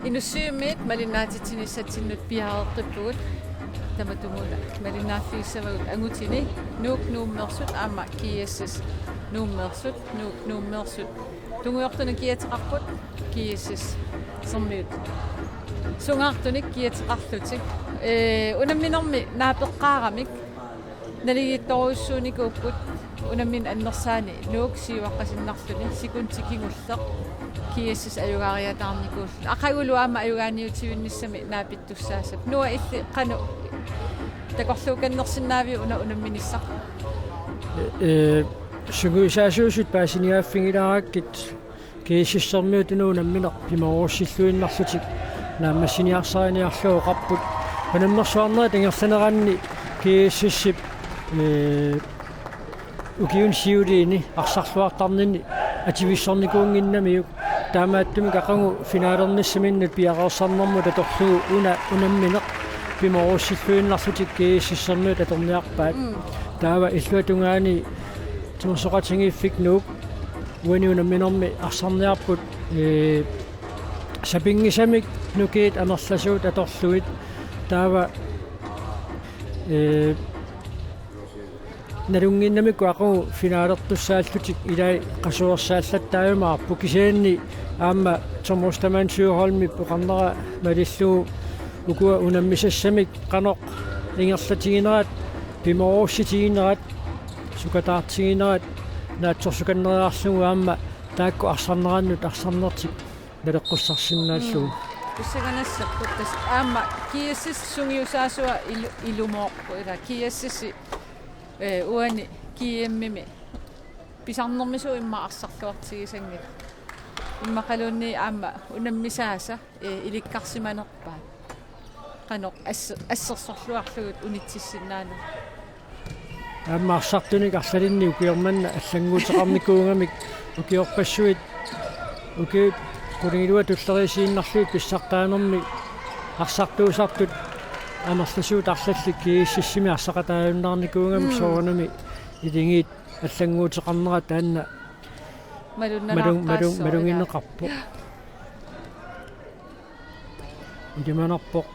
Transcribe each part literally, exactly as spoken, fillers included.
Inussivimmiit malinnaatitsinissatsinnut piareeqqippugut. Tamatumuuna malinnaaffigissavarput angutini Nuuk Nuummeersut aamma G S S Nuummeersut, Nuuk Nuummeersut. Tungujortunik kiateqarput G S S-ermiut sungaartunik kiateqarlutik. Ee, unamminermi naapeqqaaramik naligiittorujussuunikuupput unammineq annersaani Nuuk siuaqqasinnarluni, sekundi kingulleq G S S ajugaariataarnikuulluni. Aqagulu aamma ajugaaniutivinnissami naapittussaassappat. Noah, illit qanoq takorluukkannersinnaaviuk una unamminissaq? Ee, sungiusaasuusut paasiniaaffigilaarakkit G S S-ermiut una unammineq pimoorussilluinnarlutik naammassiniarsariniarlugu oqarput. Unammersuarnerit ingerlaneranni G S S-ip, ee, ukiuni siuliini arsarluartarninni ativissornikuunnginnamiuk. Taamaattumik aqagu finalernissaminnut piareersarnermut atorlugu una unammineq pimoorussilluinnarlutik G S S-ermiut atorniarpaat. Mm. Taava illuatungaani timersoqatigiiffik Nuuk uani unamminermi arsarniarput, ee, sapinngisamik nukiit amerlasuut atorlugit. Taava, ee, nalunnginnamikku aqagu finalertussaallutik ilai qasuersaallattaajumaarput, kisianni aamma Thomas Ostermann Søholmip oqarnera malillugu ukua unammisassamik qanoq ingerlatiginerat, pimoorussitiginerat, sukataartiginerat naatsorsukannereerlugu aamma taakku arsarnerannut arsarnertik naleqqussarsinnaallugu. Mm. Tusaganassapput tassa aamma G S S sungiusaasua ilu-, ilumoorpoq ila G S S, ee, uani G M-imi pisarnermisuuvoq immaqa arsarluartigisanngilaq. Immaqaluunniit aamma unammisaasa, ee, ilikkarsimanerpaat. Qanoq asse-, assersorluarlugit unitsissinnaanera. Aamma arsartunik arlalinnik ukioq manna allannguuteqarnikuugamik ukiorpassuit ukiut qulingiluat tulleriiaannarlugit pissartaanermi arsartuusartut amerlasuut arlallit G S S-imi arsaqataajunnaarnikuugamik. Mm. Soorunami iligiit allannguuteqarnera taanna malun-, malun-, malunnartarpoq, malunnartarpoq, ila. Malugineqarpoq. Ilimanarpoq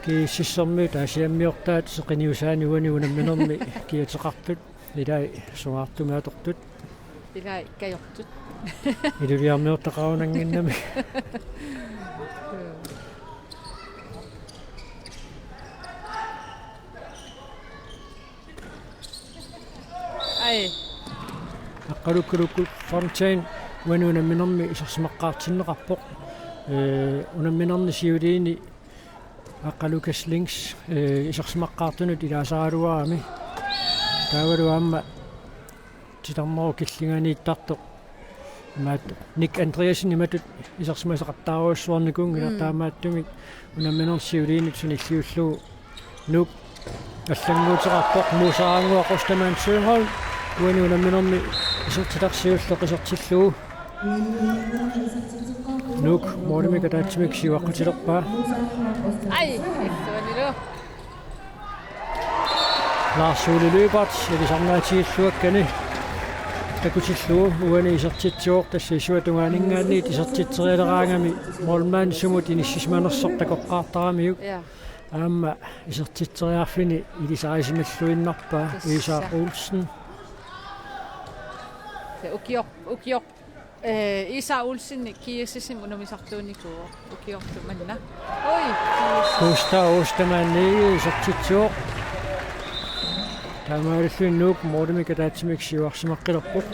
G S S-ermiut Aasiammiortaat seqinniussaanni uani unamminermi kiateqartut, ilai sungaartumik atortut. Ilai kajortut. Iluliarmiortaqarunannginnami. Ai. Aqqalukkalukku Fontaine uani unamminermi isersimaqqaartinneqarpoq. Ee, unamminerni siuliini Aqqalukas Lyngs, ee, isersimaqqaartunut ilaasaraluarami. Taavalu aamma titarnerup killinganiittartoq. Imaattoq Nick Andreassen imatut isersimasaqattaarujussuarnikuunngilaq. Mm. Taamaattumik unamminerni siuliinut sunilliullugu Nuuk allannguuteqarpoq. Muusaraannguaq Ostermann Søholm uani unamminermi isertitaq siulleq isertillugu. Nuuk målimik ataatsimik siuaqqutilerpaa. Ai, illuanilu. Lars Ole Lyberth ilisarnaatigilluakkani takutillugu uani isertitsivoq, tassa isuata tungaaninngaanniit isertitserialeraangami målmand sumut inissisimanersoq takoqqaartaramiuk. Ja. Aamma isertitseriarfini ilisarisimalluinnarpaa. Tassa. Isak Olsen. Ja, ukior-, ukior-, Ee, Isak Olsen G S S-imi unammisartuunikuuvoq ukiorlu manna. Oi, G S S. Gustav Ostermann isertitsivoq. Taamaalilluni Nuuk målimik ataatsimik siuarsimaqqilerpoq.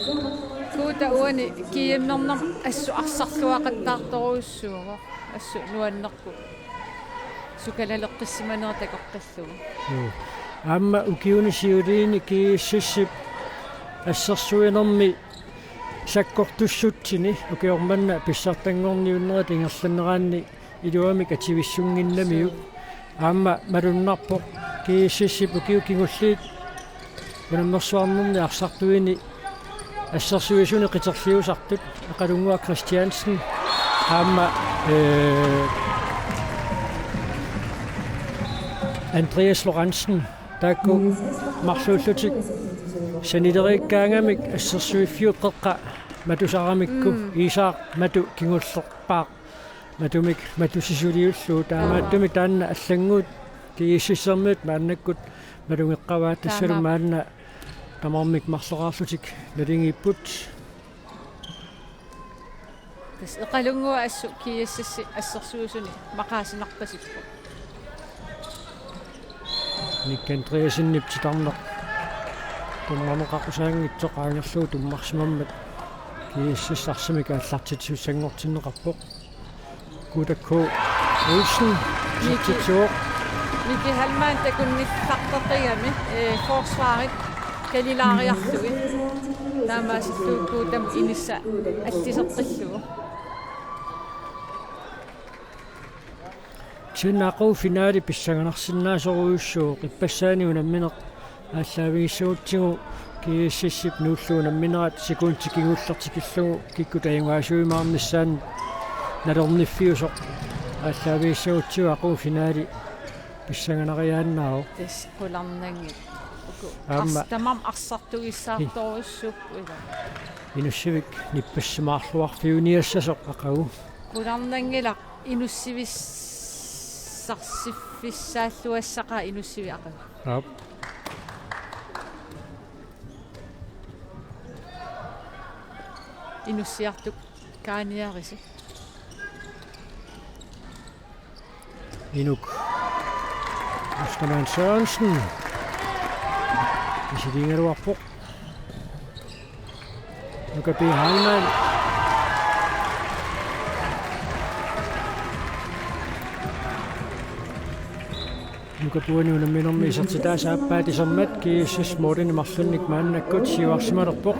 Gustav uani G M-ernermi assut arsarluaqattaartorujussuuvoq. Assut nuannerpoq. Sukalaleqqissimanera takoqqillugu. Joo. Aamma ukiuni siuliini G S S-ip assersuinermi sakkortussutsini ukioq manna pissartanngorniunnerit ingerlanneranni iluamik ativissunnginnamiuk. Aamma malunnarpoq G S S-ip ukiut kingulliit unammersuarnerni arsartuini assersuisuni qiterliusartut Aqalunnguaq Christiansen aamma, ee, Andreas Lorentzen. Taakku marluullutik sanileriikkaangamik assersuiffiup qeqqa matusaramikku. Mm. Isak matu kingullerpaaq. Matumik matusisuliullu taamaattumik taanna allannguut GSS-ermiut maannakkut malugeqqavaat tassalu maanna tamarmik marloraarlutik naligiipput. Tassa Eqalunnguaq assut GSS-ip assersuisuni maqaasinarpasippoq. Nick Andreassenip titarneq tummaneqaqusaanngitsoq qaangerlugu tummarsimammat GSS arsamik aallartitsisussanngortinneqarpoq. Kuutakku Olsen Miki- isertitsivoq. Miki Hallmann takunnillarteqigami, eh, forsvarit kalilaariarlugit. Taamaasillugit Kuutamut inissaq alliseqqillugu. Kisianni aqagu finaali pissanganarsinnaasorujussuuvoq, ippassaani unammineq aallaavigissagutsigu GSS-ip nuullugu unamminerat sekundit kingulliit tikillugu kikkut ajugaasuimaarnissaannut nalorniffiusoq aallaavigissagutsigu aqagu finaali pissanganariaannaavoq. Tassa qularnanngilaq. Uku aamma ars-, tamarmik arsartugissaartorujussuupput ila. Inussivik nippassimaarluarfiuniassasoq aqagu. Qularnanngilaq inussivissarsiffissaalluassaqaaq inussivik aqagu. Aap. Inussiartukkaaniarisi. Inuk Ostermann Sørensen. Misiliigaluarpoq. Nuka P. Hallmann. Nukap uani unamminermi isertitaasa aappaat isermat GSS-ip målinik marlunnik maannakkut siuarsimalerpoq.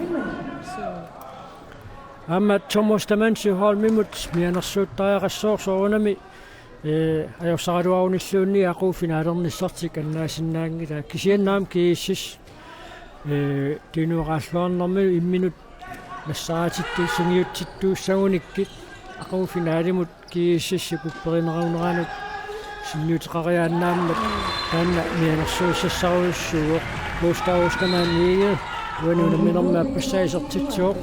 Aamma Tom Ostermann Søholmimut mianersuuttariaqassaaq soorunami, ee, ajorsaraluarunilluunniit aqagu finaalernissartik annaasinnaanngilaa. Kisianni aamma GSS, ee, Tiinuaraalluarnermi imminut nassaatittu sungiutsittuussagunikkit aqagu finaalimut GSS-ip upperineruneranut sunniuteqariaannaammat taanna mianersuussassarujussuuvoq. Gustav Ostermann Egede uani unamminermi aappassaa isertitsivoq.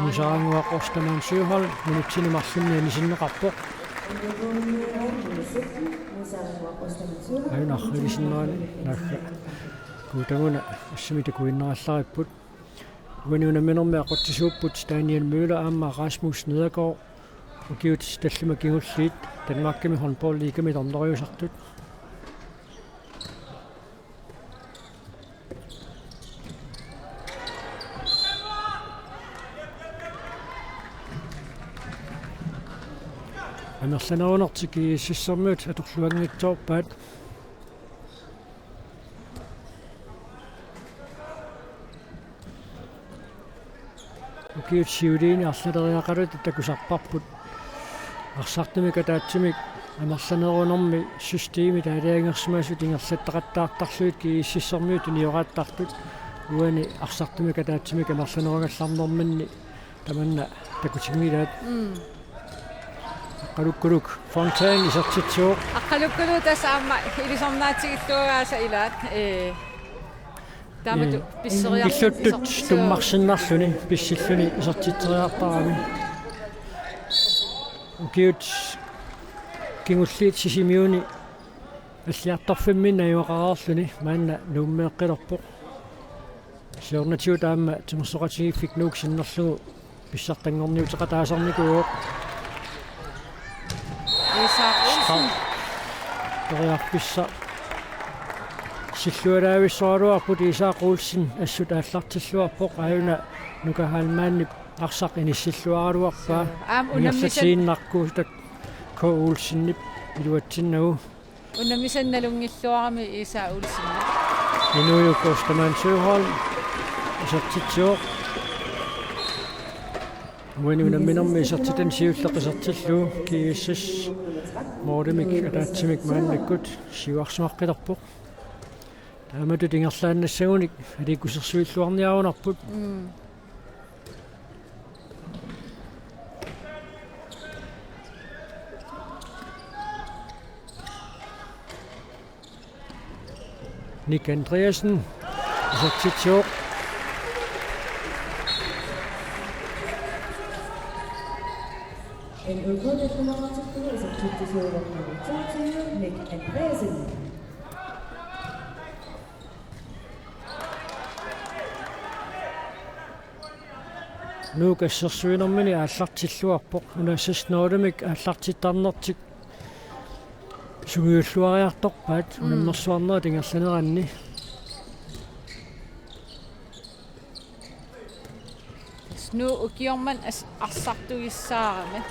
Musaranguaq Ostermann Søholm minutsini marlunni anisinneqarpoq. Aajuna arrilisinnerani naagga Kuutanguna assimi takuinnerallaripput. Uani unamminermi aqutsisuupput Daniel Møller aamma Rasmus Nedergaard. Ukiut tallimat kingulliit Danmarkimi håndboldligami dommerujusartut. Amerlanerunertik GSS-ermiut atorluanngitsoorpaat. Ukiut siuliini arlaleriarluta takusarparput arsartumik ataatsimik amerlanerunermi systemit aalajangersimasut ingerlattaqattaartarlugit GSS-ermiut tunioraattartut. Uani arsartumik ataatsimik amerlanerugallarnerminni tamanna takutinngilaat. Mm. Aqqalukkuluk Fontaine isertitsivoq. Aqqalukkuluk tassa aamma ilisarnaatigilluagaasa ilaat, ee, taamatut, ee, pisseriarluni pilluttut isertitsivoq. Tummarsinnarluni pissilluni isertitseriartarami. Ukiut kingulliit Sisimiuni alliartorfimminni najugaqareerluni maanna Nuummeeqqilerpoq. Siornatigut aamma Timersoqatigiiffik Nuuk sinnerlugu pissartanngorniuteqataasarnikuuvoq. Isak Olsen. Periarfissaq sillualaavissoraluarput Isak Olsen assut aallartilluarpoq aajuna Nuka Hallmannip arsaq inissilluaraluarpaa. Aamma unammisa- ingerlatiinnarkuusutak K. Olsenip iluatsinnagu. Unammisanut nalunngilluarami Isak Olsen. Inuujuk Ostermann Søholm isertitsivoq. Uani unamminermi isertitani siulleq isertillugu GSS målimik ataatsimik maannakkut siuarsimaqqilerpoq. Taamatut ingerlaannassagunik aliikkusersuilluarniarunarput. Mm. Nick Andreassen isertitsivoq. En ukuni nummer to-tyve, Nick Andreasen. Nuuk assersuinermini aallartilluarpoq, una seks nul-imik aallartittarnertik sungiulluariartorpaat, mm, unammersuarnerit ingerlaneranni. Tassa Nuuk ukioq manna as-, arsartugissaarami.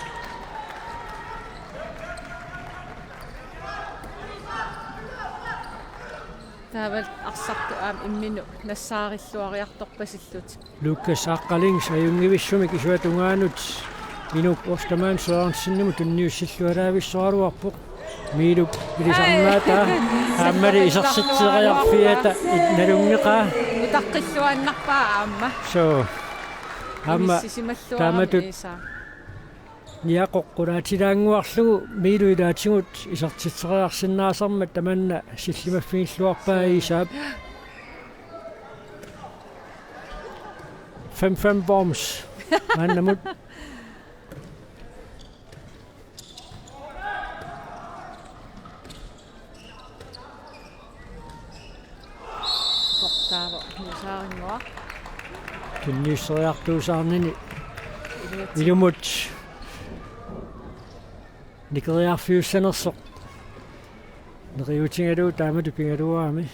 Taavalu arsartut aamma imminnut nassaarilluariartorpasillutik. Lukas Aqqalings ajunngivissumik isuata tungaanut Inuk Ostermann Sørensenimut tunniussilluaraavissoraluarpoq. Miilup ilisarnaataa aammali isertitseriarfiata nalunngeqaa. Utaqqilluinnarpaa aamma. Soo. Aamma imissisimalluarami taamatut Iisa. Niaqoq qulaatilaannguarlugu Miilu ilaatigut isertitseriarsinnaasarmat tamanna sillimaffigilluarpaa Iisaap. Fem fem Worms. Maannamut. Toqqaava nuusaarinnguaq. Tunniusseriartuusaarnini. Iluatsi. Ilumut nikeriarfiussanersoq. Neriuutigalugu taamatut pigaluarami.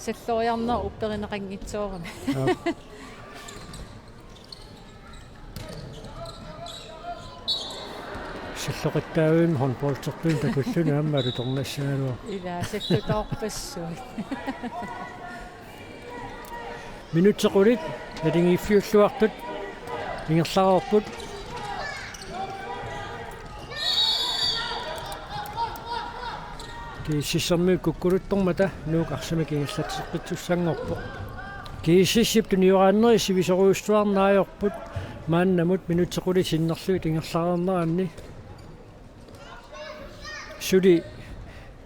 Salloriarneq upperineqanngitsoorami. Aap. Salloqittaavimmi håndboldertunik takulluni aamma alutornassagaluarpoq. Ilaa, sallutoorpassuit. Minutsit qulit naligiiffiulluartut ingerlareerput. GSS-ermiut kukkuluttormata Nuuk arsamik ingerlatseqqittussanngorpoq. GSS-ip tunioraanneri sivisoorujussuarneq ajorput maannamut minutsit qulit sinnerlugit ingerlareerneranni. Suli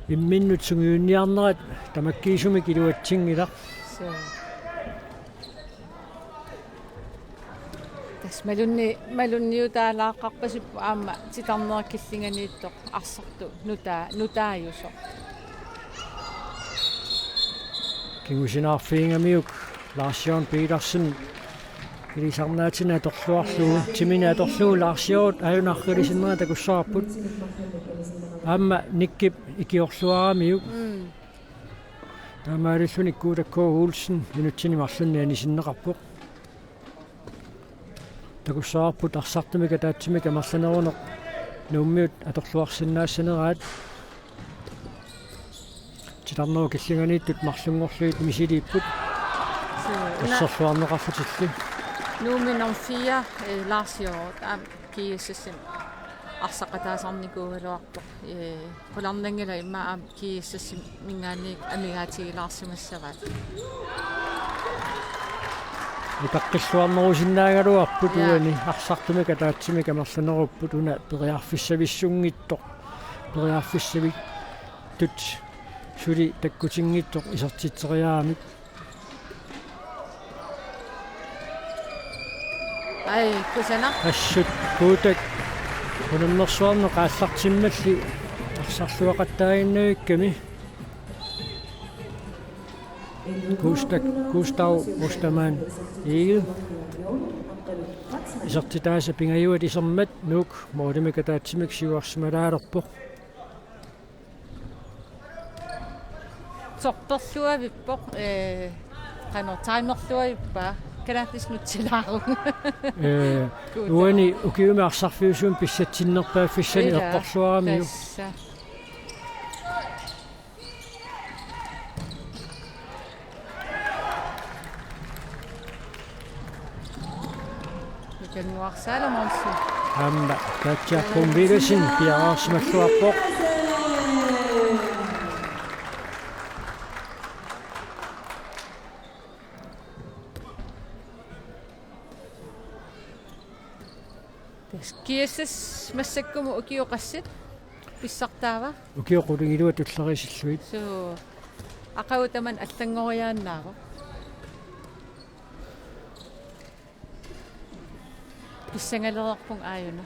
imminnut sungiunniarnerat tamakkiisumik iluatsinngilaq. Suu. Tassa malunni-, malunniutaalaaqqarpasippoq aamma titarneq killinganiittoq arsartut nutaa-, nutaajusoq. Kingusinaarfigigamiuk Lars Jørgen Petersen ilisarnaatini atorluarlugu, timini atorlugu Lars Jørgen aajuna arriilisinnera takussavarput. Aamma Nikkip ikiorluaramiuk. Mm. Taamaalilluni Kuutak K. Olsen minutsini marlunni anisinneqarpoq. Takussavarput arsartumik ataatsimik amerlaneruneq Nuummiut atorluarsinnaassaneraat. Titarnerup killinganiittut marlunngorlugit misiliipput. Suu, una asserluarneqarlutillu. Nuummi nummer fire, eh, Lars Hjort, aamma GSS-imi arsaqataasarnikuugaluarpoq. Eh, qularnanngilaq immaqa aamma GSS-iminngaanniit amigaatigilaarsimassavaat. Utaqqilluarnerusinnaagaluarput. Jaa. Uani arsartumik ataatsimik amerlanerupput, una periarfissavissunngitsoq. Periarfissavittut suli takkutinngitsoq isertitseriaramik. Ai, kusanaq. Assut Kuutak unammersuarneq aallartimmalli arsarluaqattaaginnavikkami. Kuustak, Kuustav Ostermann Egede. Isertitaasa pingajuat isermat Nuuk målimik ataatsimik siuarsimalaalerpoq. Torperluavippoq, eh, qanoq timerluavippaa, kalaattisut nutsilaaruk. Eh, Kuutak. Uani ukiumi arsarfiusumi pissatsinnerpaaffissani. Ilaa, eqqorluaramiuk. Tassa. Mikannguarsaala Monsen. Aamma Katja Kuum Villadsen piareersimalluarpoq. Tassa GSS massakkumut ukiut qassit pissartaava? Ukiut qulingiluat tulleriisillugit. Suu. Aqagu tamanna allanngoriaannaavoq. Pissangalerpunga aajuna.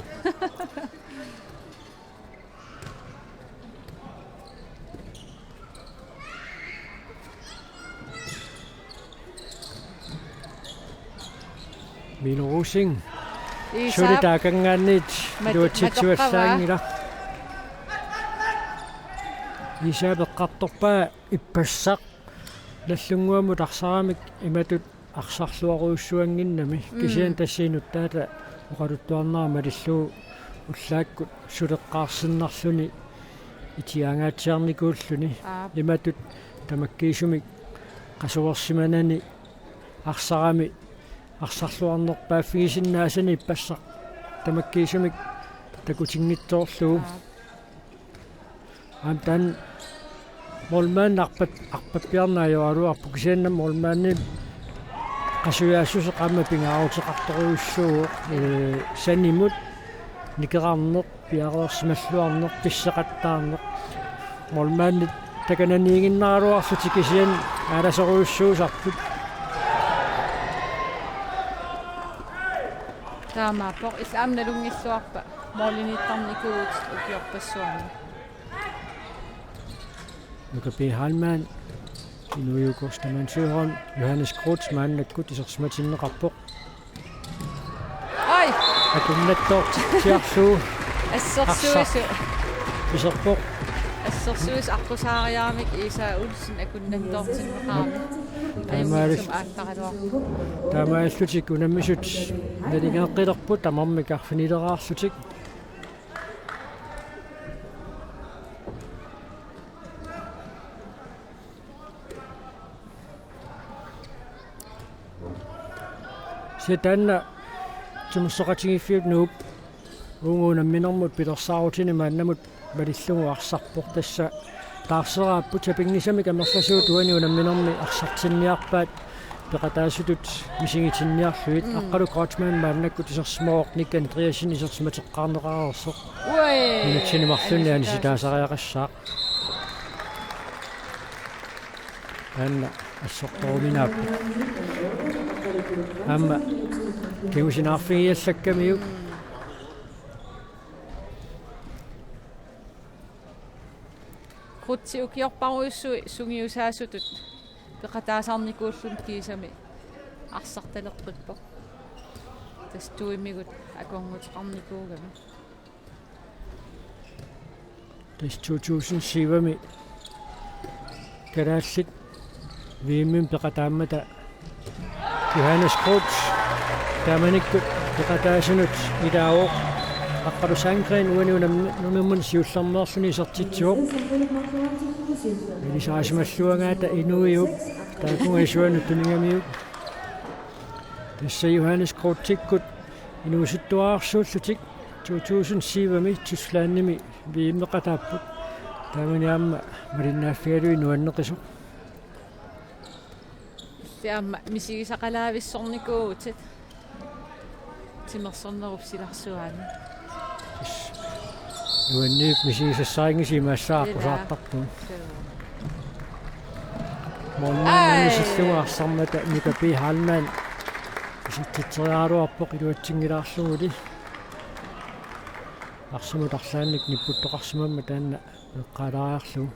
Milo Rosing. Iisaap. Suli taakanngaanniit matu-, iluatsitsivallaanngilaq. Iisaap eqqartorpaa ippassaq Nallunnguamut arsaramik imatut arsarluarujussuannginnami. Mm. Kisianni tassa inuttaata oqaluttuarnera malillugu ullaakkut suleqqaarsinnarluni itiaangaatsiarnikuulluni. Aap. Imatut tamakkiisumik qasuersimanani arsarami arsarluarnerpaaffigisinnaasanni ippassaq tamakkiisumik takutinngitsoorlugu. Aap. Aamma taanna målmandi arpat-, arpappiarneq ajoraluarpoq, kisianni målmandi qasujaassuseq aamma pingaaruteqartorujussuuvoq, ee, sanimut nikerarneq, piareersimalluarneq, pisseqattaarneq. Målmandit takananiiginnaraluarlutik kisianni aalasorujussuusarput. Taamaappoq, illit aamma nalunngilluarpa måliniittarnikuuvutit ukiorpassuarni? Nuka P. Heilmann, Inuiukoq Staman Søholm, Johannes Groth maannakkut isersimatinneqarpoq. Ai! Akunnattoortitsiarlugu. Assersuisu. Arsaq iserpoq. Assersuisu aqqusaariaramik Iisaa Olsen akunnattoortinneqarami. Taamaal-, ajunngitsumik aakkaraluarpoq. Taamaalillutik unammisut naligeqqilerput tamarmik arfinileraarlutik. Kisianni taanna timersoqatigiiffiup Nuup uunga unamminermut pilersaarutini maannamut malillugu arsarpoq, tassa taarseraapput, sapinngisamik amerlasuut uani unamminermi arsartinniarpaat peqataasutut misigitinniarlugit. Mm. Aqqalu Kreutzmann maannakkut isersimavoq, Nick Andreasen isersimateqqaarneqareersoq. Ui! Minutsini marlunni anisitaasariaqassaaq. Taanna assortoruminaapput. Aamma kingusinaarfigiallakkamiuk. Kreutzip ukiorparujussui sungiusaasutut peqataasarnikuulluni kiisami arsartaleqqippoq. Tassa tuimigut akornuteqarnikuugami. Tassa to tusind syv-mi kalaallit V M-imi peqataammata Johannes Groth taamanikkut peqataasunut ilaavoq. Aqqalu Sandgreen uani unam-, unamminermi siullermeerluni isertitsivoq. Ilisarisimalluagaata Inuup taakunga isuanut tunigamiuk. Tassa Johannes Groth-ikkut inuusuttuararsuullutik to tusind syv-mi Tysklandimi V M-eqataapput. Taamani aamma malinnaaffigalugit nuanneqisoq. Illit aamma misigisaqalaavissornikuuvutit timersornerup silarsuaani. Nuanniit misigisassarinngisi imaassaaq. Ilaa. Aqqusaartarput. Suu. Målmandip anisillugu arsarmata Nuka P. Heilmann isertitseriaraluarpoq iluatsinngilaarluguli. Arsamut arlaannik nipputtoqarsimammat taanna eqqaalaariarlugu.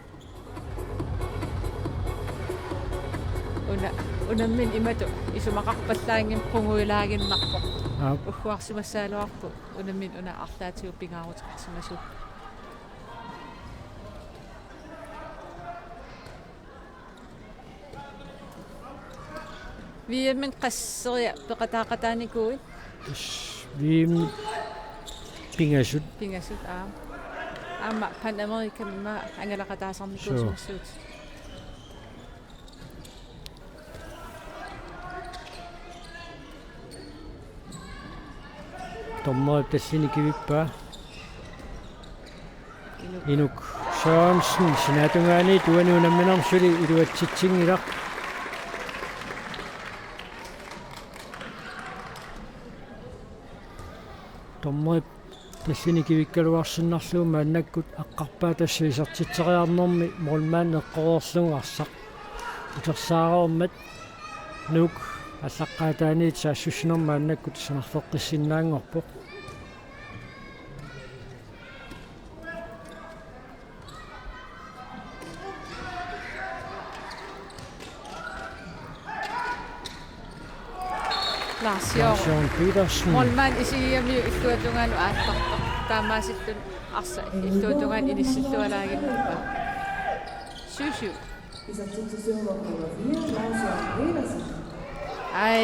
Una, unammineq imatut isumaqarpallaanngimmat qungujulaaginnarpoq. Aap. Ugguarsimassagaluarpoq unammineq una arlaatigut pingaaruteqarsimasuuvoq. V M-imi qasseriarlugit peqataaqataanikuuit? Tassa V M pingasut. Pingasut, aap. Aamma Panamericami angalaqataasarnikuusimassuutit. Suu. Dommerip tallini kivippaa. Inuk. Inuk Sørensen sinaatungaaniit uani unamminermi suli iluatsitsinngilaq. Dommerip tallini kivikkaluarsinnarlugu maannakkut aqqarpaa tassa isertitseriarnermi målmandi eqqoreerlugu arsaq utersaareermat. Nuuk Aallaqqaataaniit saassussinermi maannakkut sanarfeqqissinnaanngorpoq. Lars Jørgen. Lars Jørgen Petersen. Målmand isigigamiuk illuatungaanut aallartoq. Taamaasilluni arsaq illuatungaanut inissillualaaginnarpaa. Syv syv. Ai,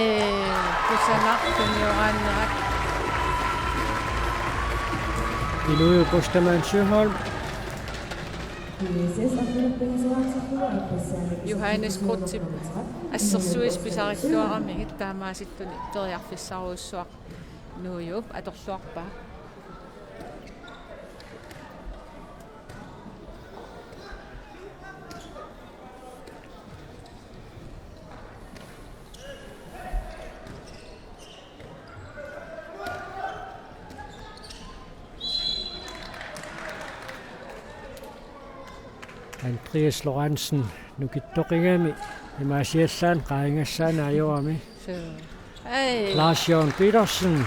kusanartumik tunioraannerat. Inuup Ostermann Søholm. Johannes Kreutzip assersuisut pisarikkaluaramigit taamaasilluni periarfissarujussuaq Nuup atorluarpaa. Andreas Lorentzen nukittoqigami imaasiallaannaq qaangigassaanut ajorami. Suu. Ai. Lars Jørgen Petersen.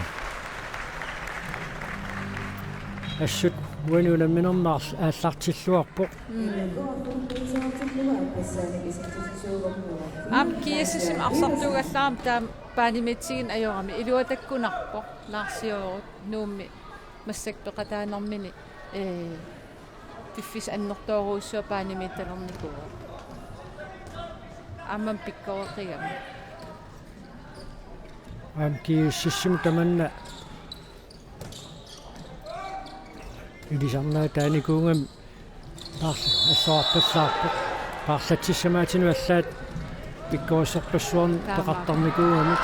Assut uani unamminermi aallartilluarpoq. Mm. Aamma GSS-imi arsartuugallarami taama paanimiitsigineq ajorami iluatakkunarpoq Lars Jørgen Nuummi massakkut peqataanermini, ee, piffissaq annertoorujussuaq paanimiittalernikuuvoq. Aammami pikkoreqigami. Aamma GSS-imi tamanna ilisarnaataanikuugami paarla-, assorarpallaarpoq. Paarlatsissamaatinik allaat pikkorissorpassuarnik peqartarnikuugamik.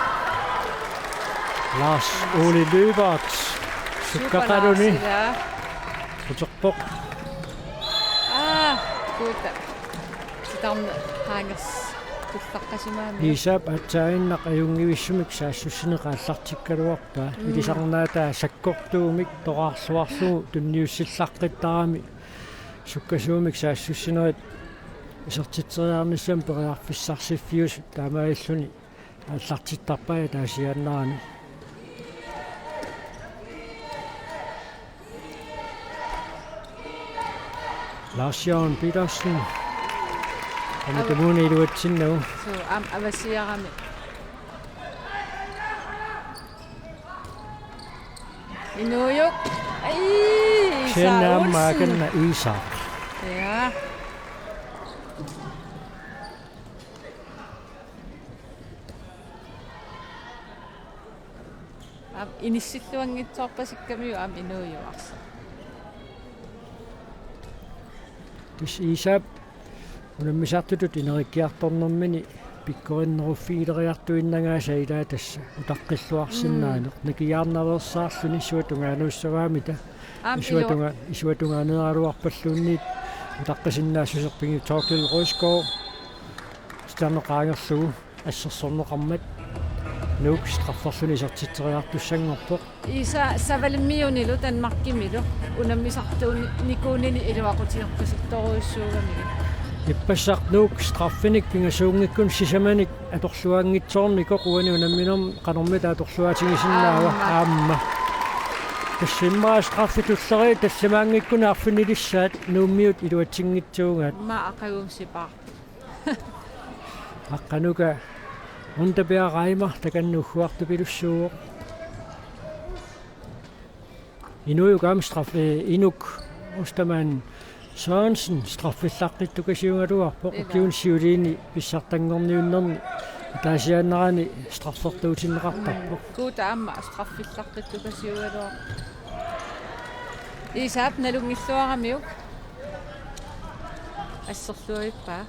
Lars Ole Lyberth sukkaqaluni. Super Lars, ja. Uterpoq. Aa, kuuta. Titarneq qaangersi tullaqqasimaami. Iisap aatsaannaq ajunngivissumik saassussineq aallartikkaluarpaa. Mm. Ilisarnaataa sakkortuumik toraarluarlugu tunniussillaqqittarami. Sukkasuumik saassussinerit isertitseriarnissamut periarfissarsiffiusut taamaalilluni aallartittarpai ataasiaannarani. Lars Jørgen Petersen. Aamma tumuuna iluatsinnagu. Suu, aamma avasiarami. Inuujuk. Ai, Isak Olsen. Aamma akanna Isak. Ja. Aamma inissilluanngitsoorpasikkamiuk aamma inuujuk arsaq. Tassa Iisap unammisartutut ineriartornermini pikkorinneruffigileriartuinnagaasa ilaa tassa utaqqilluarsinnaaneq. Mm. Nikiaarnaveersaarluni suut tungaanuussavaamita. Aamma isuatunga-, isuatungaaneeraluarpalluunniit utaqqisinnaassuseq pigi Torkild Røsgaard. Titarneq qaangerlugu assersorneqarmat Nuuk strafferluni isertitseriartussanngorpoq. Iisa savalimmiunilu Danmarkimilu unammisartuunikuunini iluaqutigerpasittorujussuugamigit. Ippassaq Nuuk straffinik pingasuunngikkunik sisamanik atorluanngitsoornikoq uani unamminermi qanormita atorluaatigisinnaava? Aamma. Aamma. Tassa immaqa straffi tulleriit tallimaanngikkunik arfinilissaat Nuummiut iluatsinngitsuugaat. Immaqa aqagumut sipaarput. Aqqanuka Underbær Reimer takanna ugguartupilussuuvoq. Inuujuk aamma straff-, eh, Inuk Ostermann Sørensen straffillaqqittukasiugaluarpoq. Ila. Ukiuni siuliini pissartanngorniunnerni ataasiaannarani straffertuutinneqartarpoq. Mm. Kuuta aamma straffillaqqittukasiugaluarpoq. Iisap nalunngilluaramiuk. Asserluippaa.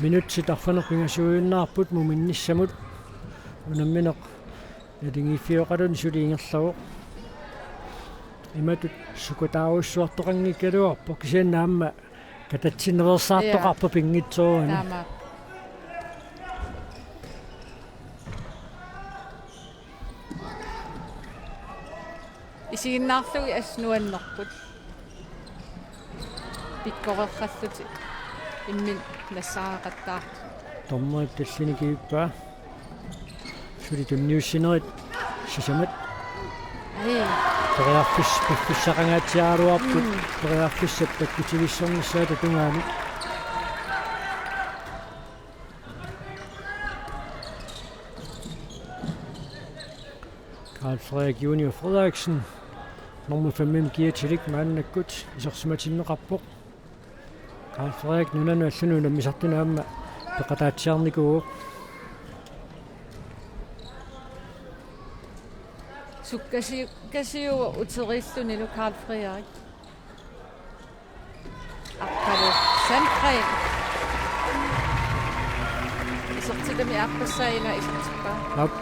Minutsit arfineq-pingasuiunnaarput muminnissamut. Unammineq naligiiffioqaluni suli ingerlavoq. Imatut sukataarujussuartoqanngikkaluarpoq kisianni aamma katatsinnereersaartoqarpoq. Ja. Pinngitsoorani. Taamaappoq. Isiginnaarlugit assut nuannerput. Pikkoreerallutik imminut nassaariaqattaartut. Dommerip tallini kivippaa. Suli tunniussinerit sisamat. Ai. Periarfis-, piffissaqangaatsiaraluarput. Mm. Periarfissat takkutivissornissaata tungaanut. Karl Frederik Junior Frederiksen, nummer fem-imi kiatilik maannakkut isersimatinneqarpoq. Karl Frederik nunanut allanut unammisartunut aamma peqataatsiarnikuuvoq. Sukkasi-, kasiu uteriillunilu Karl Frederik. Aqqalu Sandgren. Isertitami aaqqissaaq ila isertippaa. Aap.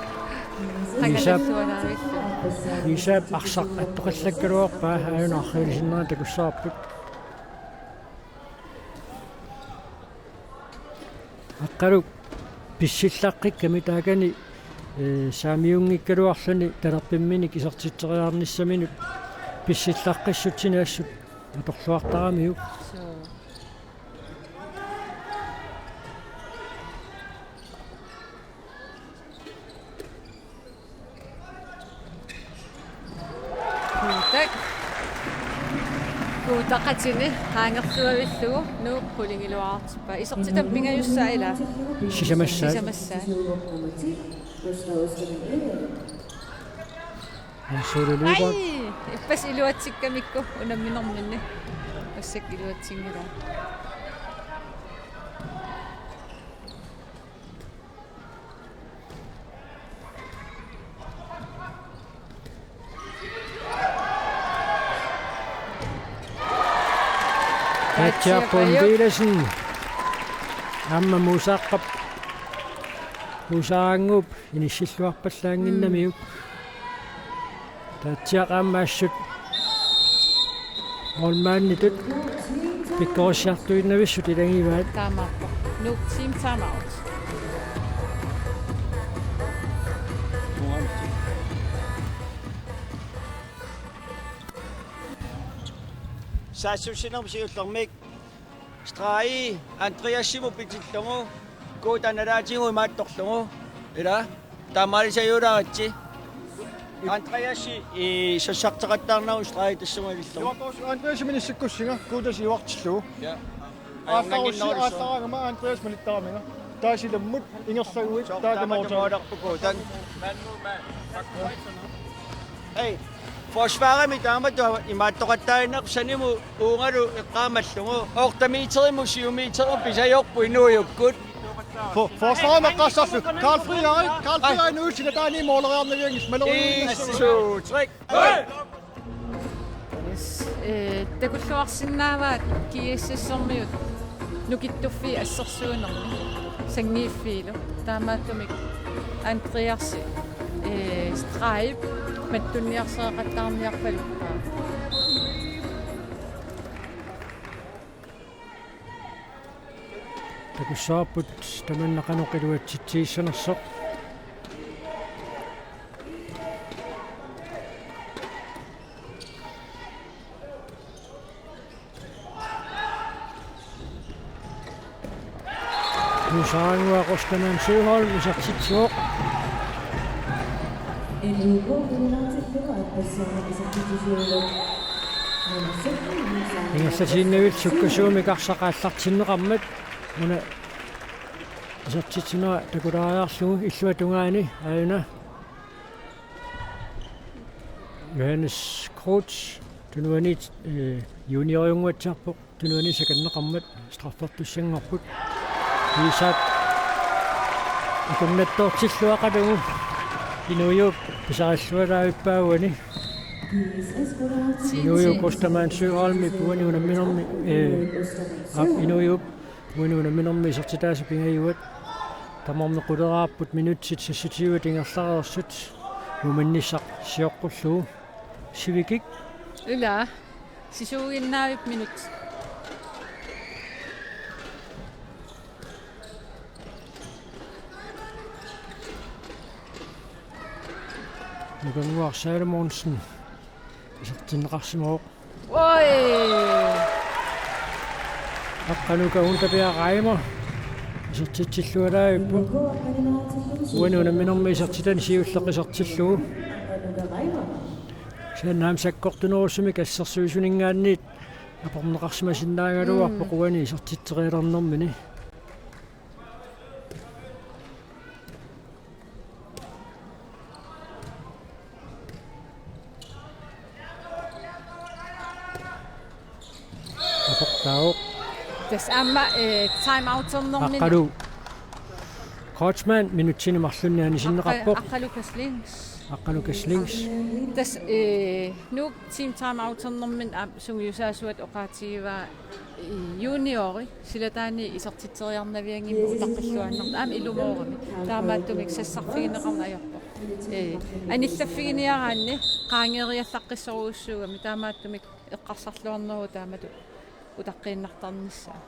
Qanganalluanaavilluni. Iisap arsaq attoqallakkaluarpaa, aajuna arriilisinnera takussavarput. Aqqalu pissillaqqikkami taakani, ee, saamiunngikkaluarluni talerpimminik isertitseriarnissaminut pissillaqqissutsinik assut atorluartaramiuk. Suu. Guutak. Guutaqatini qaangerluavillugu Nuuk qulingiluaartippaa. Isertitami pingajussaa ila. Sisamassaat. Sisamassaat. Ansuuliliugaat. Ai, ippassaq iluatsikkamikku unamminerminni. Massakkut iluatsinngilaa. Taatsiaq Poul Villadsen. Aamma Muusaaqqap. Muusaaqqap inissilluarpallaannginnamiuk. Taatsiaq aamma assut målmanditut pikkorissiartuinnavissut ilagivaat. Taamaappoq. Nuuk team timeout. Saassussinermi siullermik. Stregi Andreasimut pitillugu, Guuta nalaatigut imaattorlugu. Ila, taamaalisajuulaaritsi. Andreasi, ii, sassarteqattaarnagu stregi tassunga ilillugu. Andreasimut inissikkussinga, Guuta siuartillugu. Ja. Aallarussi, aallaraangama Andreas malittaraminga. Taasilammut ingerlaguit, taakanoorta. Taakanoortarpugut, tan. Hej. Forsvarimi taamatut imaattoqattaaginnarpoq sanimut uungalu eqqaamallugu. Otte meterimut syv meterimut pisajorput inuujukkut. For-, forsvarimi eqqarsarlu. Karl Frederik, Karl Frederik nuutsina taani måleriarnavianngilaq maleriarnavianngilaq. En, to, tre. Yes. Ee, takulluarsinnaavaat G S S-ermiut nukittuffiit assersuinermi sanngiiffiilu. Taamaattumik Andreasi, ee, stregi mattunniarsareqattaarniarpaluppaa. Takussavarput tamanna qanoq iluatsitsigissanersoq. Muusaaqqap Ostermann Søholm isertitsivoq. Ingerlatiinnavik sukkasuumik arsaq aallartinneqarmat una isertitsinera takulaariarlugu illuatungaani aajuna. Johannes Kreutzmann, tunuaniit, eh, junioriunnguatsiarpoq, tunuaniit sakanneqarmat straffertussanngorput. Iisap akunnattoortilluaqalugu. Inuujuup pisarillualaavippaani. Inuujuup Ostermann Søholmip uani unamminermi, eh, aap, Inuujuup uani unamminermi isertitaasa pingajuat. Tamarmik quleraarput minutsit seksogtyve ingerlareersut. Muminnissaq sioqqullugu. Sivikik. Ila. Sisuuginnavik minut. Nukannguaq Salomonsen isertinneqarsimavoq. Oi! Aqqaluka Unterberg Reimer isertitsilluarput. Uani unamminermi isertitani siulleq isertillugu. Kisianni aamma sakkortunerusumik assersuisuninngaanniit aporneqarsimasinnaagaluarpoq, mm, uani isertitserialernermini. Aportaavoq. Tassa aamma, eh, time outernermini. Aqqalu Kreutzmann minutsini marlunni anisinneqarpoq. Aqqa-, Aqqaluka Slings. Aqqaluka Slings. Tassa, eh, Nuuk team time outernermini aamma sungiusaasuata oqaatigivaa, eh, juniori silataani isertitseriarnavianngimmat utaqqilluinnartoq aamma ilumoorami. Taamaattumik sassarfigineqarneq ajorpoq. Eh, anillaffiginiaraanni qaangeeriallaqqissorujussuugami, taamaattumik eqqarsarluarneruvoq taamatut utaqqiinnartarnissaa.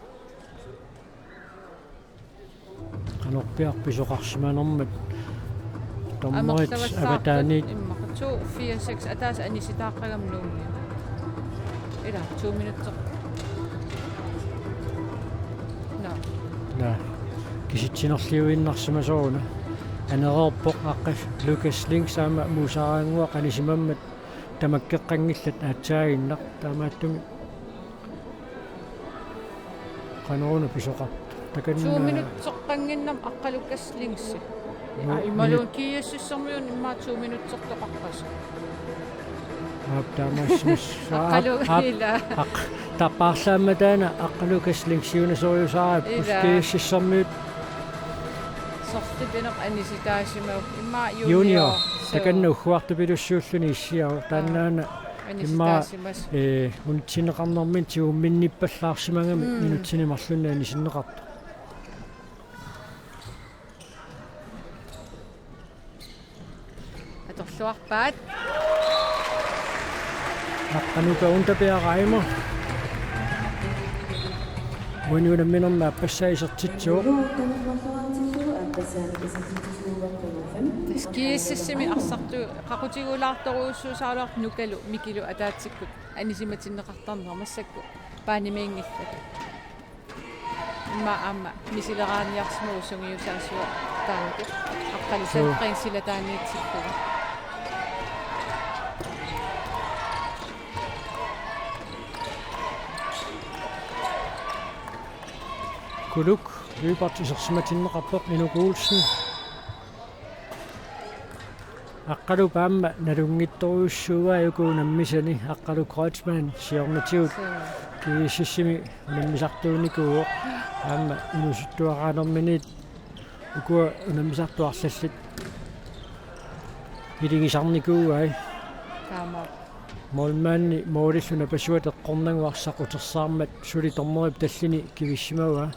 Qanorpiaq pisoqarsimanermat dommerit avataaniit. Amerlavallaartut immaqa to fire seks ataaseq anisitaaqqagami Nuummi. Ila, to minutser. Naa. Naa. Kisitsinerliuinnarsimasoq una. Anereerpoq Aqqaluka Slings aamma Muusaraannguaq anisimammat tamakkeqqanngillat aatsaaginnaq, taamaattumik qanoruna pisoqartoq. Takanna to minutseqqannginnami Aqqaluka Slingsi. No, aa, imaluunniit minut- GSS-ermiunit immaqa to minutsertoqarpasi. Aap, taamaassaaq. Aqqalu-, aap, ila. Aq-, tapaarlaammat taanna Aqqaluka Slingsiunasorujussuuvoq. Ila. GSS-ermiut. Sorleq pineq anisitaasimavoq. Immaqa junior. Junior. Suu. Takanna ugguartupilussuulluni issiavoq. Aa. Taannaana immaqa, anisitaasimasoq, eh, unitsinneqarnermini tigumminnippallaarsimagami, mm, minutsini marlunni anisinneqartoq. Atorluarpaat. Aqqaluka Unterberg Reimer. Uani unamminermi aappassaa isertitsivoq. Tassa GSS-imi arsartui qaqutigulaartorujussuusaraluartut Nukalu Mikilu ataatsikkut anisimatinneqartarnerat massakkut paanimiinngillat. Immaqa aamma misileraaniarsimavoq sungiusaasuat taanna. Aqqalu, suu, Sandgreen silataaniitilluni. Kuluk Lyberth isersimatinneqarpoq, Inuk Olsen. Aqqalup aamma nalunngitsorujussuuai uku unammisani, Aqqalu Kreutzmann siornatigut, suu, GSS-imi unammisartuunikuuvoq, aamma inuusuttuaraanerminiit ukua unammisartut arlallit iligisarnikuuai. Taamaap. Målmandi målillu napasuat eqqornagu arsaq utersaarmat suli dommerip tallini kivissimavaa.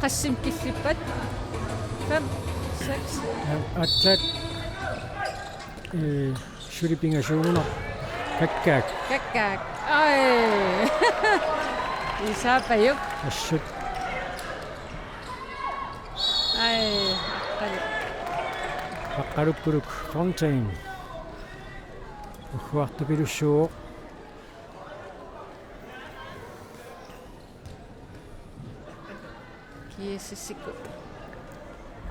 Qassinik killippat? Fem, seks. Aatsaat, eh, suli pingasuugunarpoq. Kakkaak. Kakkaak. Ai. Isaapajuk. Assut. Ai, Aqqalu. Aqqalu Kuluk Fontaine. Ugguartupilussuuvoq. GSS-ikkut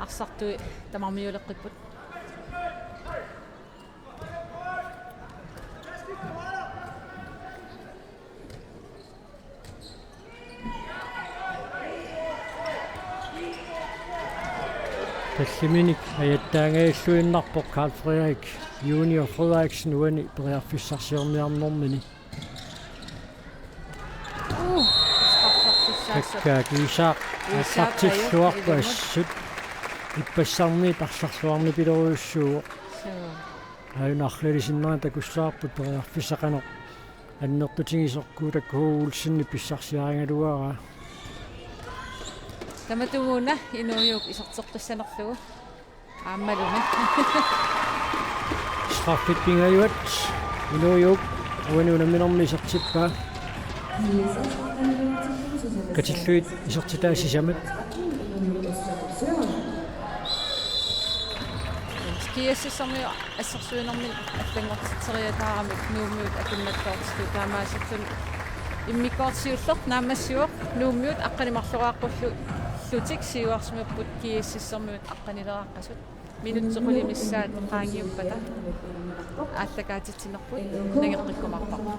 arsartui tamarmiuleqqipput. Tallimanik ajattaangajalluinnarpoq Carl Frederik Junior Frederiksen uani periarfissarsiorniarnermini. Uh, straffertussaassaaq. Kakkaak Isak, Isak aallartilluarpoq, ilumut. Assut. Ippassarniit arsarluarnipilerujussuuvoq. Suu. Aajuna arlallit sinnera takussavarput periarfissaq qanoq annertutigisoq, Kuutakku Olsenip pissarsiarigaluaraa. Tamatumuuna Inuk iserteqqissanerlugu. Aammalumi. Straffit pingajuat. Inuujuup uani unamminermi isertippaa. Katillugit isertitaa sisamat. GSS-ermiut assersuinermik allanngortitseriataaramik Nuummiut akunnattaartitut taamaasilluni immikkoortoq siulleq naammassivoq Nuummiut aqqaneq-marloriaqqullutik siuarsimapput GSS-ermiut aqqanileraqqasut. Minutsit qulit missaat qaangiuppata aallakaatitsinerput nangeqqikkumaarparput.